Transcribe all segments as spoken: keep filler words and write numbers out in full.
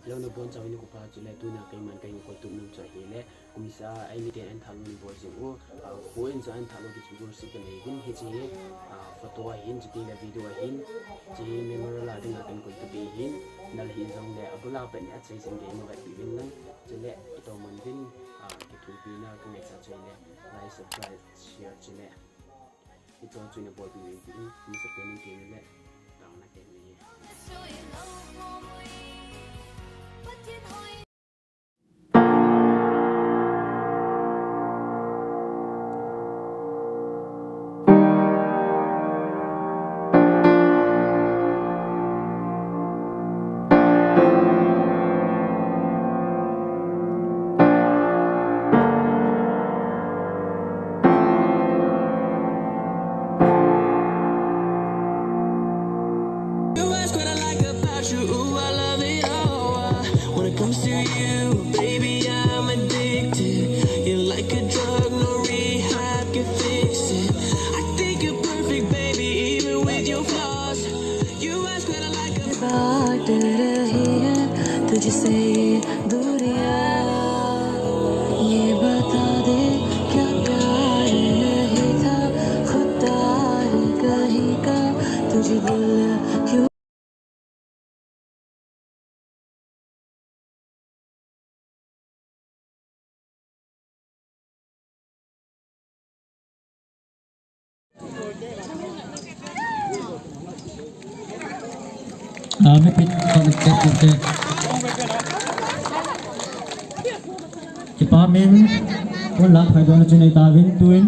Hello, nabonchauvin nikho pha, chule tuna keiman kahin koitup nom chu ahile, kumsa a eimite ahin thah lou nabol jing u, ah, kho in chu ahin thah lou kichu goal chu kanei uvin, hiche hi, ah, photo ahin, chuteng le video ahin, hiche hi memorial a dinga kahin koitup ahin, nalhah jongle abul a pat nin achai jing ding in vetpeh uvin lang, chule itoh man uvin, ah, kithopina kangaichat chu ahile, like, subscribe, share chule. Ito chu nabolpeh uvin tin, masapen in tin le, taona kahin nei e. You ask what I like about you, ooh, I love it all. When it comes to you, baby, I'm addicted. You're like a drug, no rehab can fix it. I think you're perfect, baby, even with your flaws. You ask what I like about बांट रही है तुझसे दूरियां। ये बता दे, क्या प्यार नहीं था, खुद था कहीं का तुझे दिल क्यों Ah, mipit, pamit ka pute. Ipa min, un lang phai don a chun ei ta vin tuin.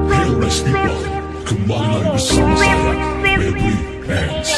Hey, let's people, kembali lagi bersama saya, Febri Hands.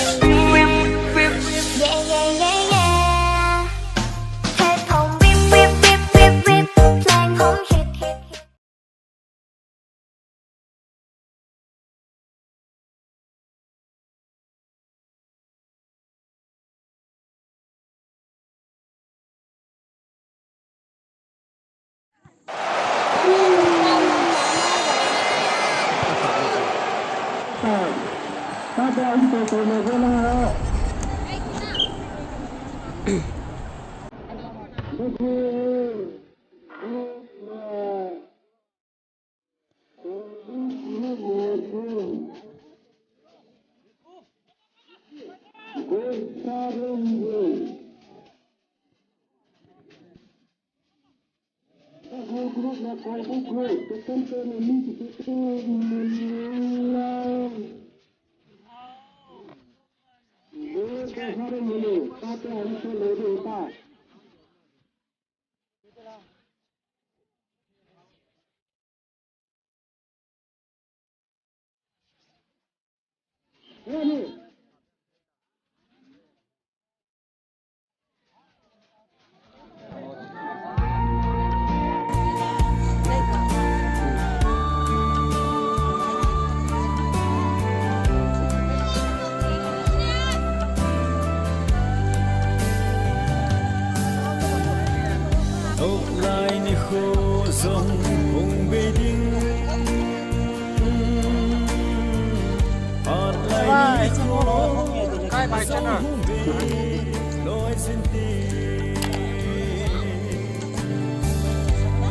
Hoilai nikho jong hung bei ding. Hoilai nikho jong hung bei loi jin te.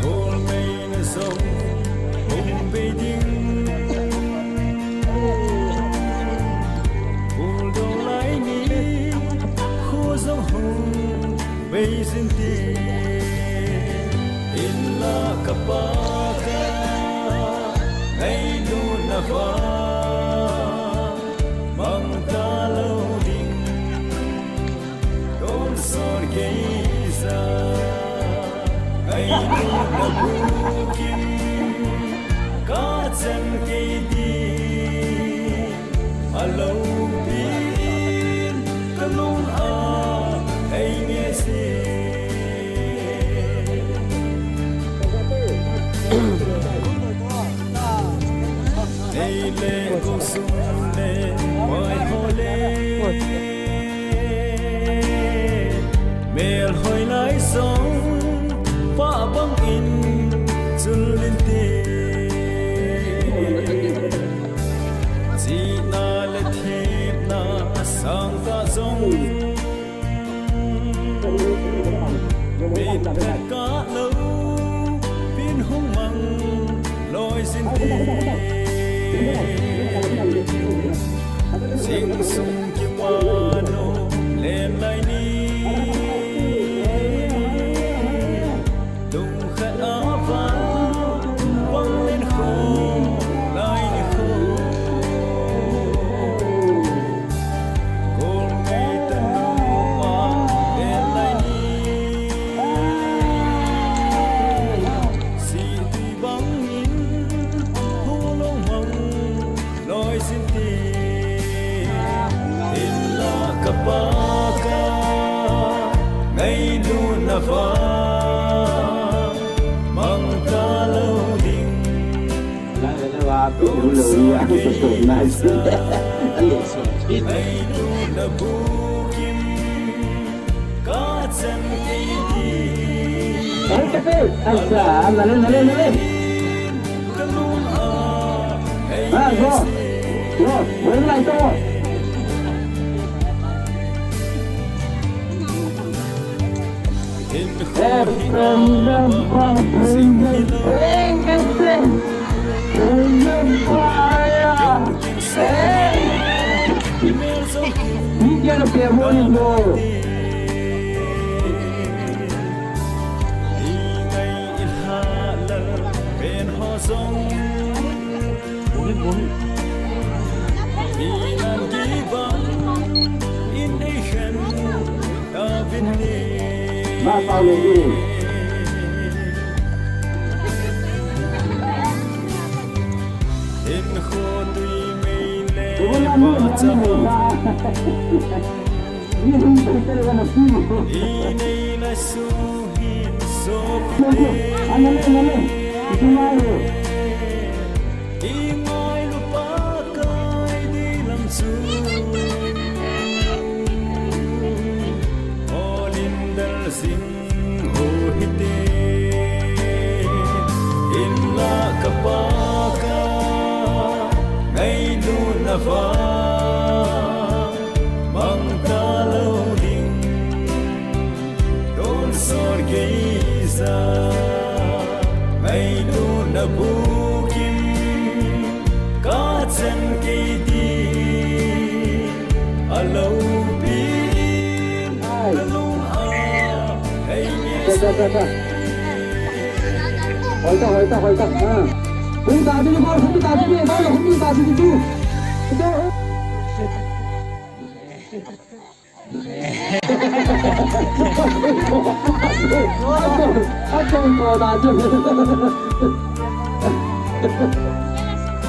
Golmei na jong hung bei ding. Buldong lai nikho jong hung bei jin te. Hinlah kapa ka ngailutna vang mang talou ding. Tonsot geija ngailutna bukim kachan kei ding. Aloupi in kalung a eingeh jing. Nei le kou sung le vaiho le mel hoilai jong vah bang in chun inte. Chihna le themna sangtah jong min phet kah louvin hung mang loi jin te. Jing sung kipa nom len lai ni. Lungkhat a vang, vang len khom lai nikho. Golmei tanu a len lai ni. Sih tui bang in hung long mang loi jin te. Hinlah kapa ka ngailutna vang mang talou ding. Tonsot geija ngailutna bukim kachan kei ding. Acha, nale, nale, nale. Ah, go. Go. Go, go, go. Ingailu pa kai di lam chu, olin dal sing ho hite. Hinlah kapa ka ngailutna vang mang talou ding. Tonsot geija ngailutna bukim kachan kei ding. Aloupi in kalung a eingeh. Hoita, hoita, hoita. Ha. Hung ta di, hung ta di, hung ta di, hung ta di tu. Ito.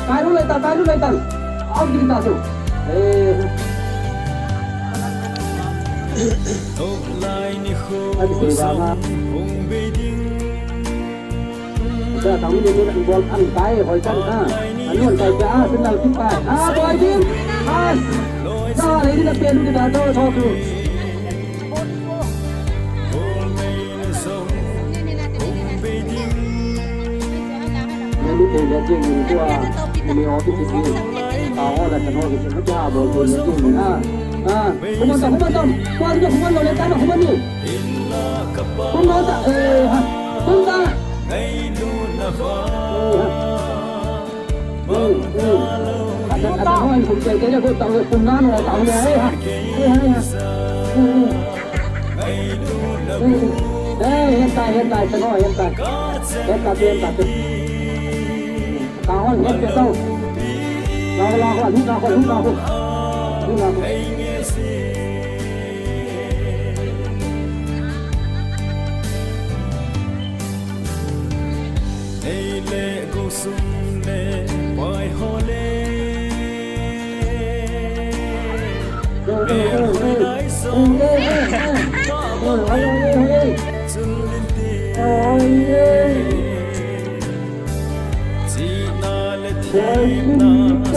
Kairu lai ta, kairu lai ta. Out ding ta chu. Eh. Ai, sei ba ma. Sa tang ni ni an bol an tai hoi kan ta. An hoi tai ta, ah, sin nal kin tai. Ah, boi din. Ah. Sa le ni na pen ni ta to to tu. Ni ni te le jing ni tua. Ni o ki ti. Ah, ho la ta no ki ti. Ka bol ko ni tu. Ah. Ah. Kuma ta, kuma ta. Kwa ni kuma lo le ta na kuma ni. Kuma ta. Eh, ha. Kuma ta. Nei le gosung le pai ho le. Ber hoi nai song. Chun lin te. Chihna le themna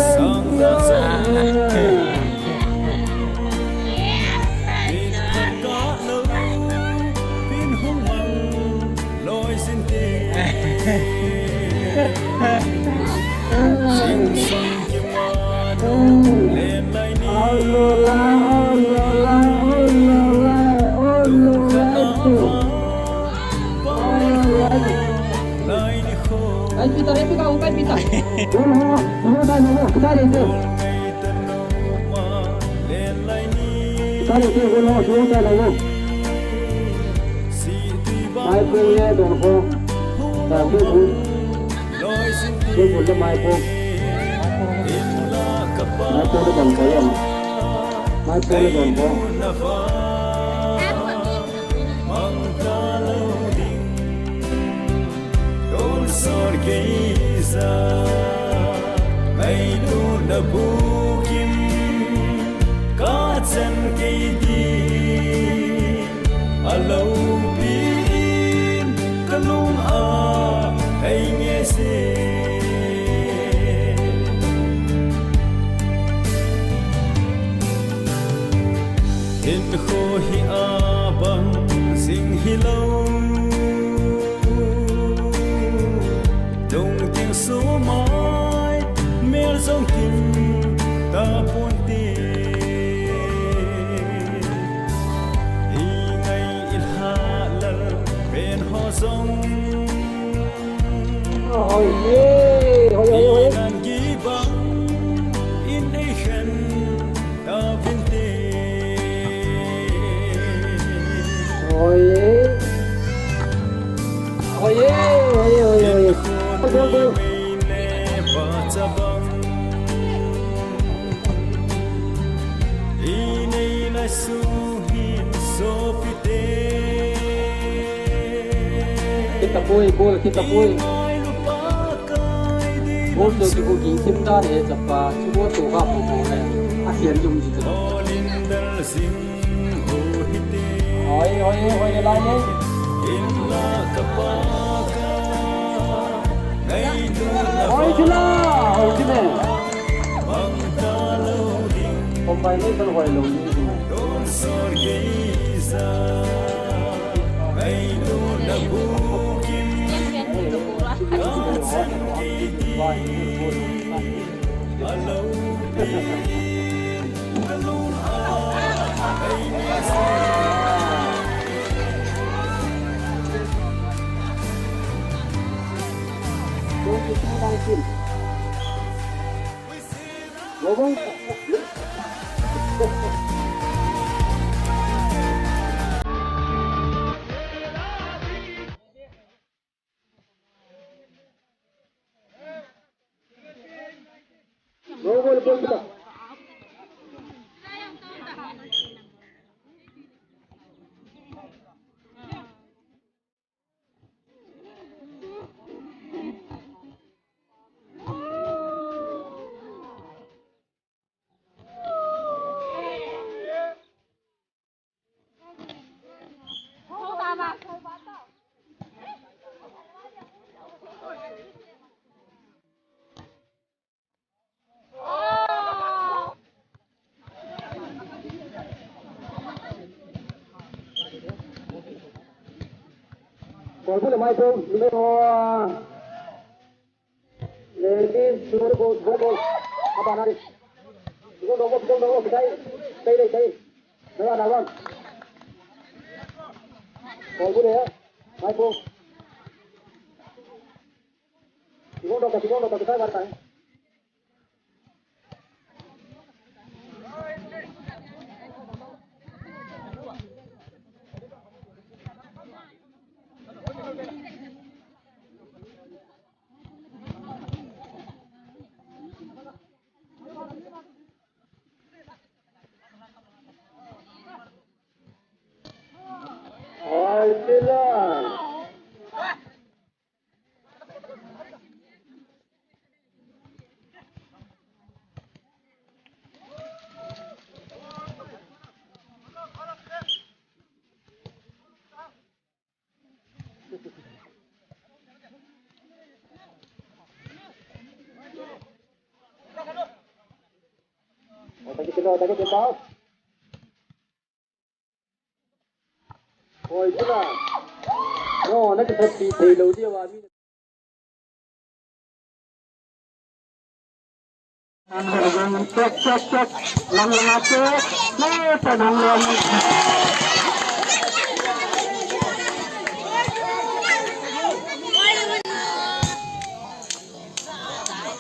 sangna song. Min ka lo, min hung mang. Loi sin te. Sing sing ki ma no, len lai ni. Lai ni kho. Kai pita, kai pita, kai pita. Kai pita, kai pita. Mai pung le don ko. Ta pung pung. Pung pung le mai pung. Mai pung le don ko yam. Mai pung le don ko. Tonsot kei ja, ngailutna bukim, ka chan kei din, alopi in ka lung a, ei nge se. Hinkho hi abang jing hilou. Lungthim sumai mel jong kim ta ponte. I ngai i lhalal pen ho jong. Oi, oi, oi, oi. Inan kibang in ei khen. Oye. Oye, oye, oye, oye. Go, go. Kita poi, bol, kita poi. Bol to kibu ki sim ta le chapa, kibu to ka po po le. A hian jong ji to. Oi, oi, oi, le lai le. Oi, chula, oi, chule. Combination hoi lo ni. Kolbu le Maipung, numero, eh, tin, numero ko, numero ko. Apa nari? Numero ko, numero ko, kitai. Tai, tai, tai. Numero na wan. Kolbu le, Maipung. Numero ko, numero ko, kitai, kitai. Hoi, chula. No, na kisat pi thei lou dia va mi. Check, check, check. Lang, lang, check. No, ta lang, lang.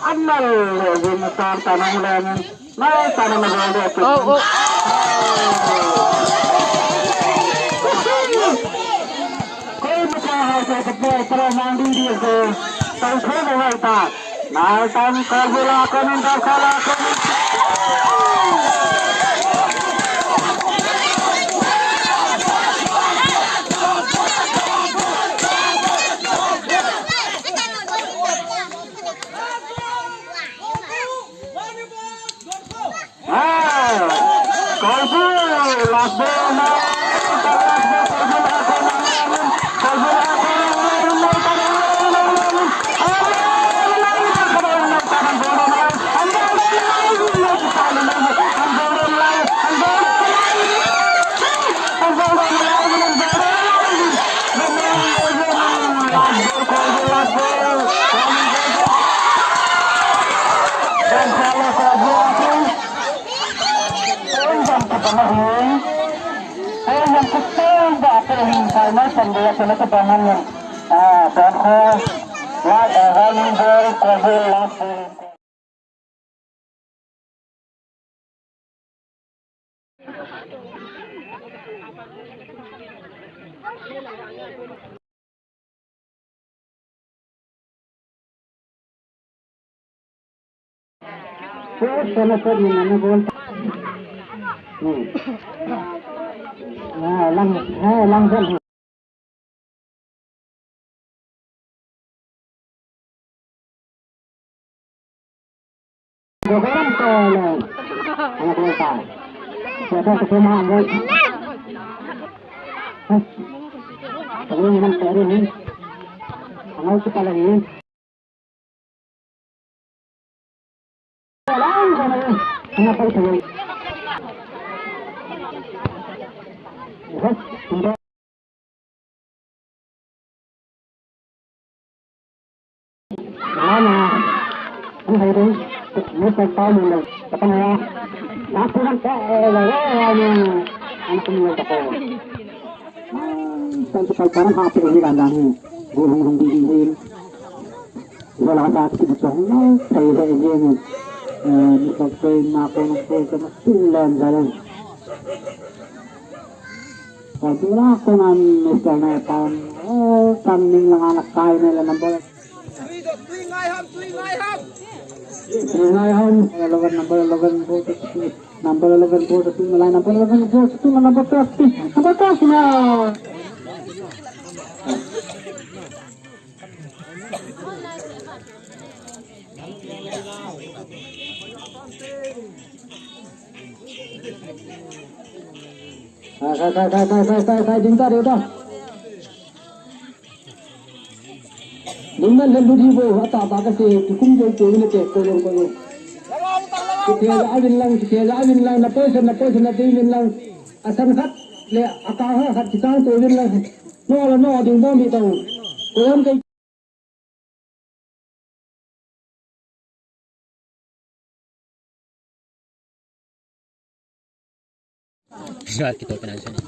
Anal, jin tar tanang len. Nai tanang len. Oh, oh. Koi mata hai ko ko pro mang di di ko. Tau ko ko hai ta. Nai tan ko bula ko nan ta sala ko. Principal paran ha pe hi ganda hi. Gu hung hung di di hin. Wala sa ki bu chong nai thei he ye ni. Eh, ni ko pe ma ko ko ko tu len ja le. Ko tu la ko na Mister Nai Tan. Eh, tan ning la na kai ne la number. Tui do, tui ngai ham, tui ngai ham. Tui ngai ham. Eleven, number eleven, go to two. Number eleven, go to two, line number eleven, go to two, number thirty. Number thirty now. Kai, kai, kai, ding ta, ding ta. Ding na len du di bo, ata ba ka se, tu kum bo, ko ni te, ko lo, ko lo. Ki te ja vin lang, ki te ja vin lang, na poi se, na poi se, na ding vin lang. A san khat, le, a ka ha khat, ki tang to vin lang. No, no, ding bo mi tong. Kon kai. Suat kita pinansya ni.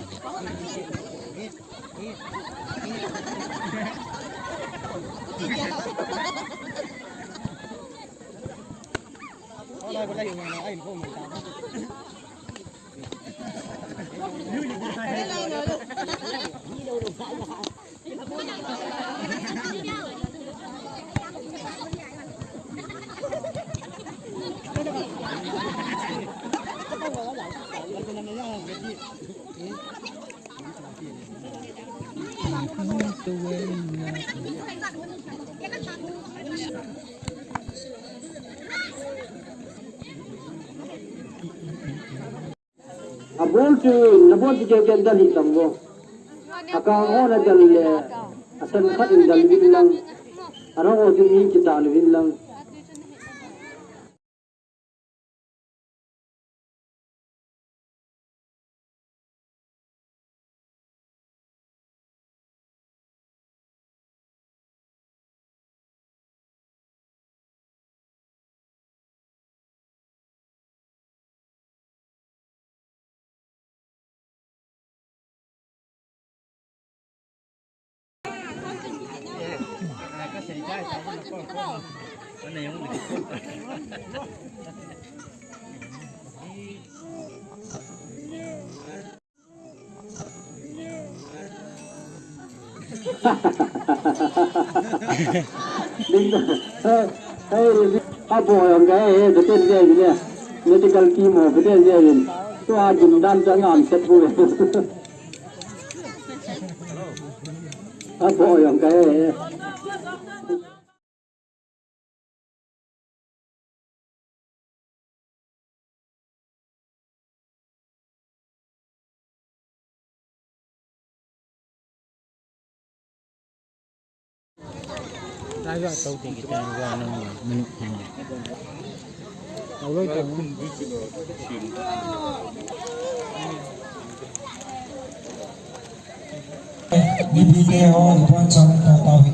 Abol chu, nabol chu keu keu dal hi tam vo. Akang ho nadal le, asan khat in dal vin lang. Arong ho chu mi kita le vin lang. Ding, hey, hey, abo jong ka he, he, beten je ni. Medical team ho, beten je ni. Tua gin dan cha ngam set bu. Abo jong ka he, he. Mipi te ho, ibon chang ka tao hi.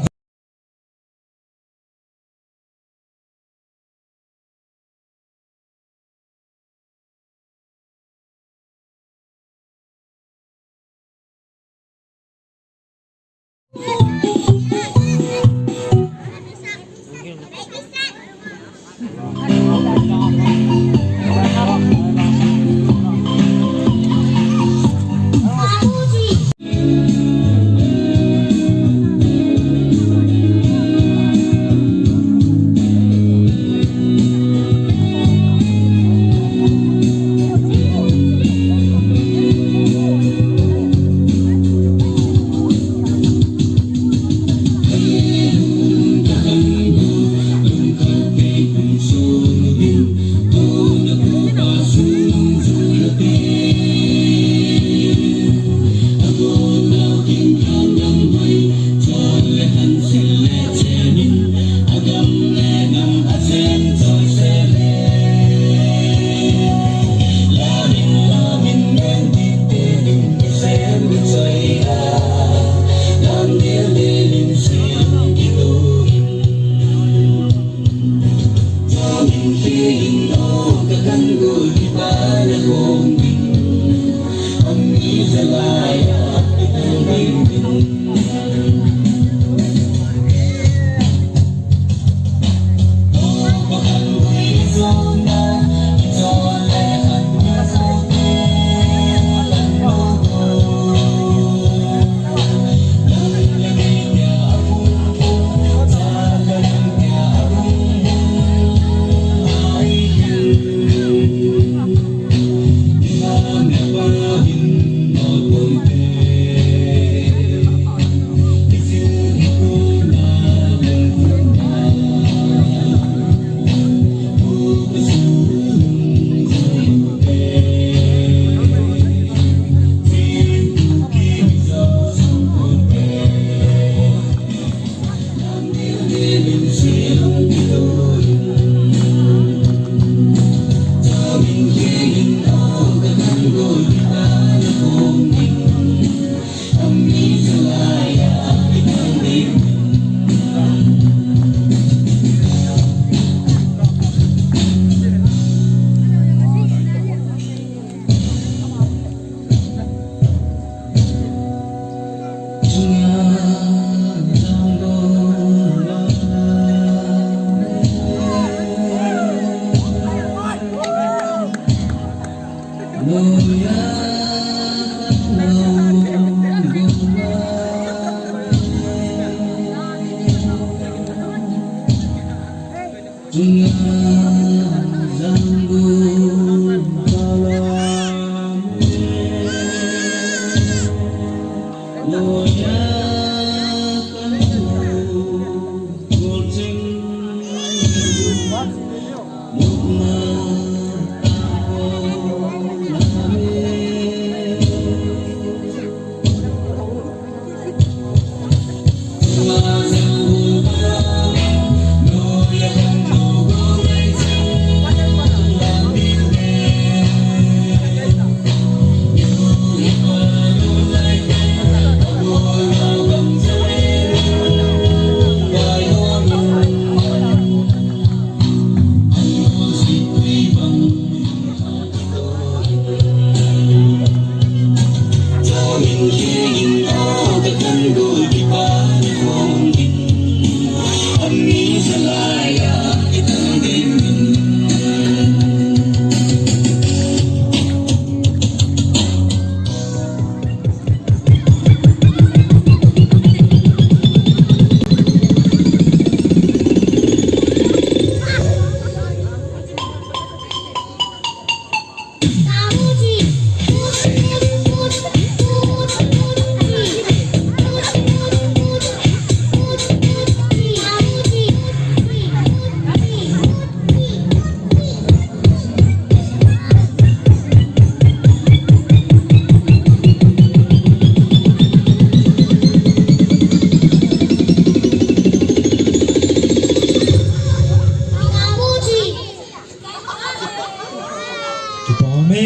Kipa ume.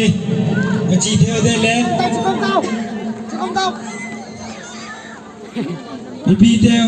Achi theo de le. Ipi theo.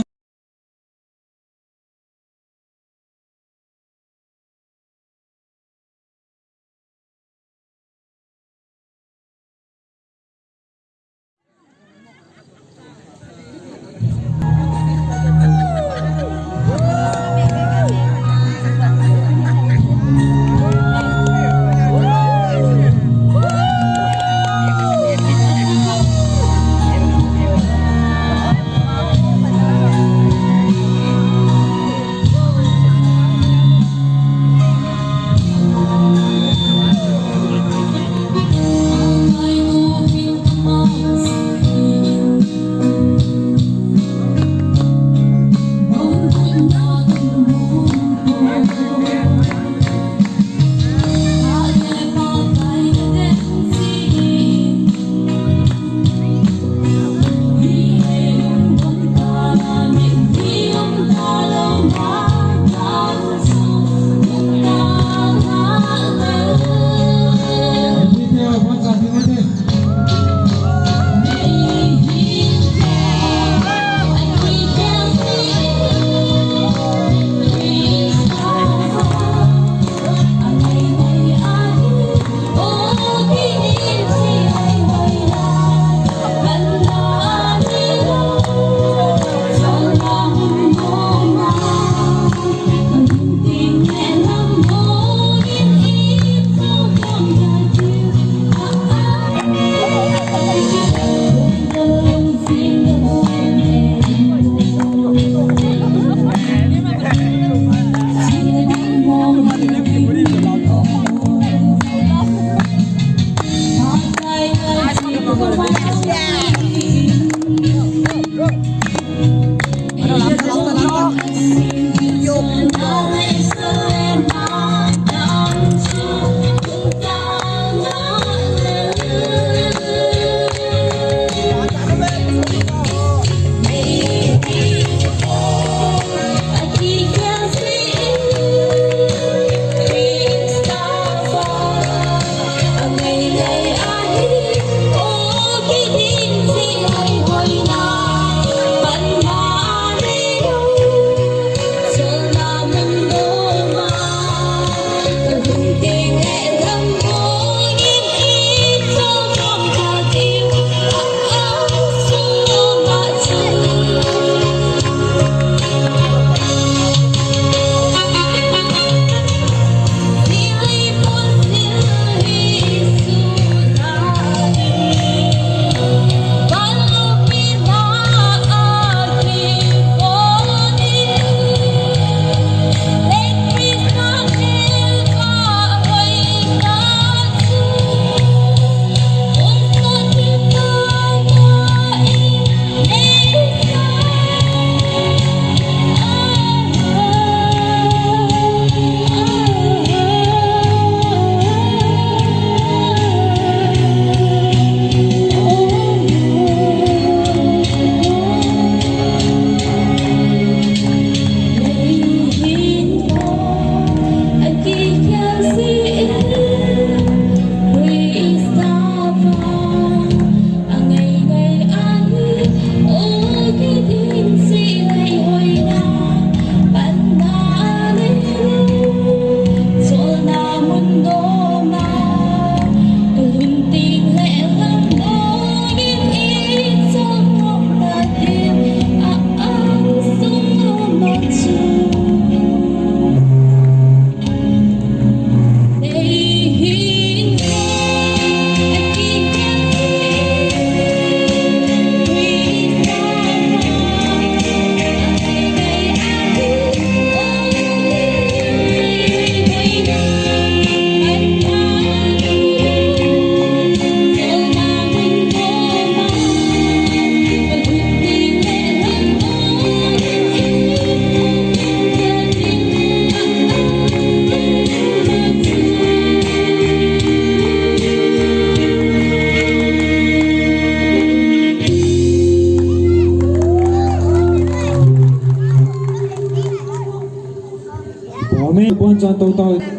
Chan to tao.